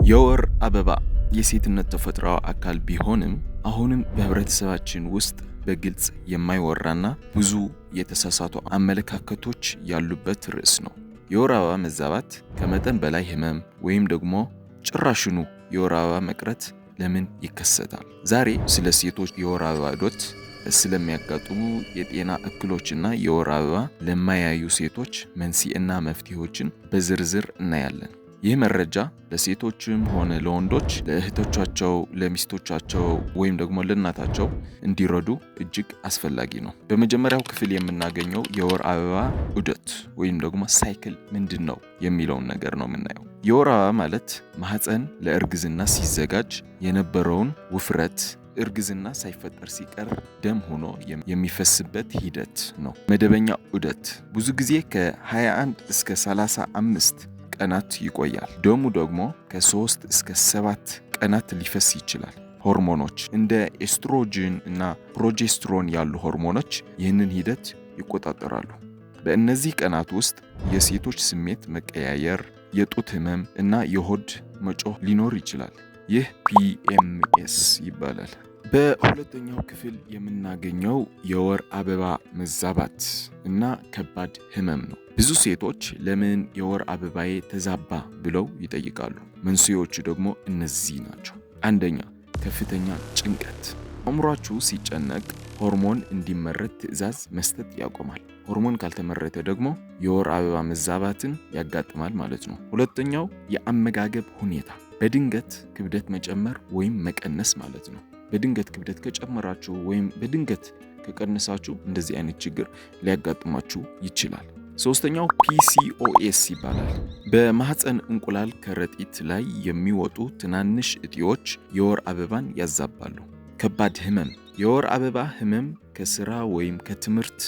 የወር አበባ የሴትነት ተፈጥሯዊ አካል ቢሆንም አሁንም በህብረተሰባችን ውስጥ በግልጽ የማይወራና ብዙ የተሳሳቱ አመለካከቶች ያሉበት ርዕስ ነው። የወር አበባ መዛባት፣ ከመጠን በላይ ህመም ወይም ደግሞ ጭራሽኑ የወር አበባ መቅረት ለምን ይከሰታል? ዛሬ ስለ ሴቶች የወር አበባ ዑደት ስለሚያጋጥሙ የጤና እክሎችና የወር አበባ ለማያዩ ሴቶች መንስኤና መፍትሄዎችን በዝርዝር እናያለን። ይህ መረጃ ለሴቶችም ሆነ ለወንዶች፣ ለእህቶቻቸው፣ ለሚስቶቻቸው ወይም ደግሞ ለእናታቸው እንዲረዱ እጅግ አስፈላጊ ነው። በመጀመሪያው ክፍል የምናገኘው የወር አበባ ዑደት ወይም ደግሞ cycle ምንድን ነው የሚለውን ነገር ነው የምናየው። የወር አበባ ማለት ማህፀን ለእርግዝና ሲዘጋጅ የነበረውን ውፍረት እርግዝና ሳይፈጠር ሲቀር ደም ሆኖ የሚፈስበት ሂደት ነው። መደበኛ ዑደት ብዙ ጊዜ ከ21 እስከ 35 ቀናት ይቆያል። ደሙ ደግሞ ከ3 እስከ 7 ቀናት ሊፈስ ይችላል። ሆርሞኖች እንደ ኤስትሮጅን እና progesterone ያሉ ሆርሞኖች ይህንን ሂደት ይቆጣጠራሉ። በእነዚህ ቀናት ውስጥ የሴቶች ስሜት መቀያየር፣ የጡት ህመም እና የሆድ መጮህ ሊኖር ይችላል። ይህ PMS ይባላል። በሁለተኛው ክፍል የምናገኘው የወር አበባ መዛባት እና ከባድ ህመም ነው። ብዙ ሴቶች ለምን የወር አበባዬ ተዛባ ብለው ይጠይቃሉ። መንስኤዎቹ ደግሞ እነዚህ ናቸው። አንደኛ፣ ከፍተኛ ጭንቀት። አእምሯችሁ ሲጨነቅ ሆርሞን እንዲመረት ትዕዛዝ መስጠት ያቆማል። ሆርሞን ካልተመረተ ደግሞ የወር አበባ መዛባትን ያጋጥማል ማለት ነው። ሁለተኛው የአመጋገብ ሁኔታ፣ በድንገት ክብደት መጨመር ወይም መቀነስ ማለት ነው። በድንገት ክብደት ከጨመራችሁ ወይም በድንገት ከቀነሳችሁ እንደዚህ አይነት ችግር ሊያጋጥማችሁ ይችላል። ሶስተኛው PCOS ይባላል። በማህፀን እንቁላል ከረጢት ላይ የሚወጡ ትናንሽ እጢዎች የወር አበባን ያዛባሉ። ከባድ ህመም፣ የወር አበባ ህመም ከስራ ወይም ከትምህርት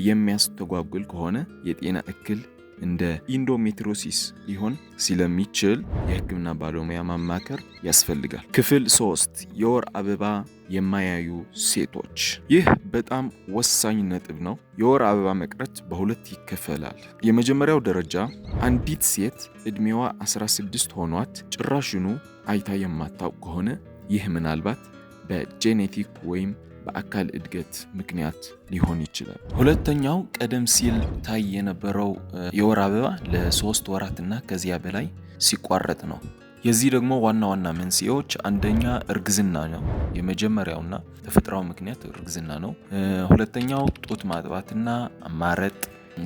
የሚያስተጓጉል ከሆነ የጤና እክል እንደ endometriosis ሊሆን ስለሚችል የሕክምና ባለሙያ ማማከር ያስፈልጋል። ክፍል 3፣ የወር አበባ የማያዩ ሴቶች። ይህ በጣም ወሳኝ ነጥብ ነው። የወር አበባ መቅረት በሁለት ይከፈላል። የመጀመሪያው ደረጃ አንዲት ሴት ዕድሜዋ 16 ሆኗት ጭራሽኑ አይታ የማታውቅ ከሆነ ይህ ምናልባት በ genetic ወይም በአካል እድገት ምክንያት ሊሆን ይችላል። ሁለተኛው ቀደም ሲል ታይ የነበረው የወር አበባ ለ3 ወራትና ከዚያ በላይ ሲቋረጥ ነው። የዚህ ደግሞ ዋና ዋና መንስኤዎች አንደኛ እርግዝና ነው። የመጀመሪያውና ተፈጥሯዊ ምክንያት እርግዝና ነው። ሁለተኛው ጡት ማጥባትና ማረጥ፣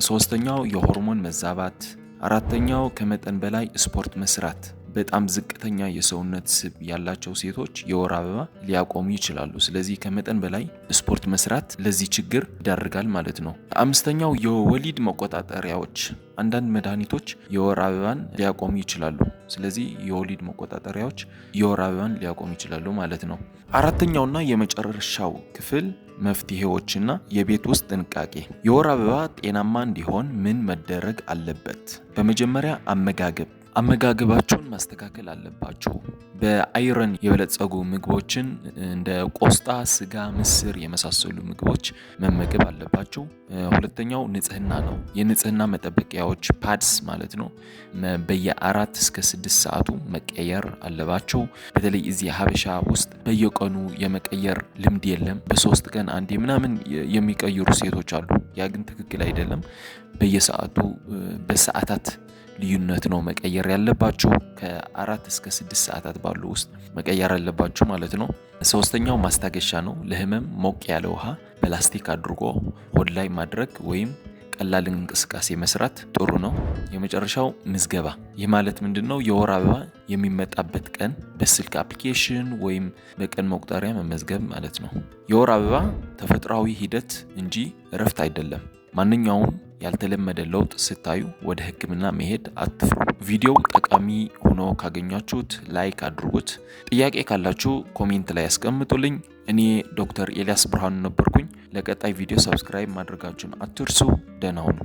ሶስተኛው የሆርሞን መዛባት፣ አራተኛው ከመጠን በላይ ስፖርት መስራት። በጣም ዝቅተኛ የሰውነት ስብ ያላቸው ሴቶች የወር አበባ ሊያቆሙ ይችላሉ። ስለዚህ ከመጠን በላይ ስፖርት መስራት ለዚህ ችግር ይዳርጋል ማለት ነው። አምስተኛው የወሊድ መቆጣጠሪያዎች፣ አንዳንድ መድኃኒቶች የወር አበባን ሊያቆሙ ይችላሉ። ስለዚህ የወሊድ መቆጣጠሪያዎች የወር አበባን ሊያቆሙ ይችላሉ ማለት ነው። አራተኛውና የመጨረሻው ክፍል መፍትሄዎችና የቤት ውስጥ ጥንቃቄ። የወር አበባ ጤናማ እንዲሆን ምን መደረግ አለበት? በመጀመሪያ አመጋገብ፣ አመጋገባችሁን ማስተካከል አለባችሁ። በ iron የበለጸጉ ምግቦችን እንደ ቆስጣ፣ ስጋ፣ ምስር የመሳሰሉ ምግቦች መመገብ አለባችሁ። ሁለተኛው ንጽህና ነው። የንጽህና መጠበቂያዎች pads ማለት ነው። በየ4 እስከ 6 ሰዓቱ መቀየር አለባቸው። በተለይ እዚህ ሀበሻ ውስጥ በየቀኑ የመቀየር ልምድ የለም። በ3 ቀን አንዴ ምናምን የሚቀይሩ ሴቶች አሉ። ያ ግን ትክክል አይደለም። በየሰዓቱ በሰዓታት ልዩነት ነው መቀየር ያለባችሁ። ከ4 እስከ 6 ሰዓታት ባሉ ውስጥ መቀየር ያለባችሁ ማለት ነው። ሶስተኛው ማስታገሻ ነው። ለህመም ሞቅ ያለ ውሃ በላስቲክ አድርጎ ሆድ ላይ ማድረግ ወይም ቀላል እንቅስቃሴ መስራት ጥሩ ነው። የመጨረሻው ምዝገባ። ይህ ማለት ምንድነው? የወር አበባ የሚመጣበት ቀን በስልክ application ወይም በቀን መቁጠሪያ መመዝገብ ማለት ነው። የወር አበባ ተፈጥሯዊ ሂደት እንጂ እረፍት አይደለም። ማንኛውም ያልተለመደ ለውጥ ስታዩ ወደ ሕክምና መሄድ አትፍሩ። ቪዲዮው ጠቃሚ ሆኖ ካገኛችሁት like አድርጉት። ጥያቄ ካላችሁ comment ላይ ያስቀምጡልኝ። እኔ ዶክተር ኤልያስ ብርሃኑ ነበርኩኝ። ለቀጣይ ቪዲዮ subscribe ማድረጋችሁን አትርሱ። ደህና ሁኑ።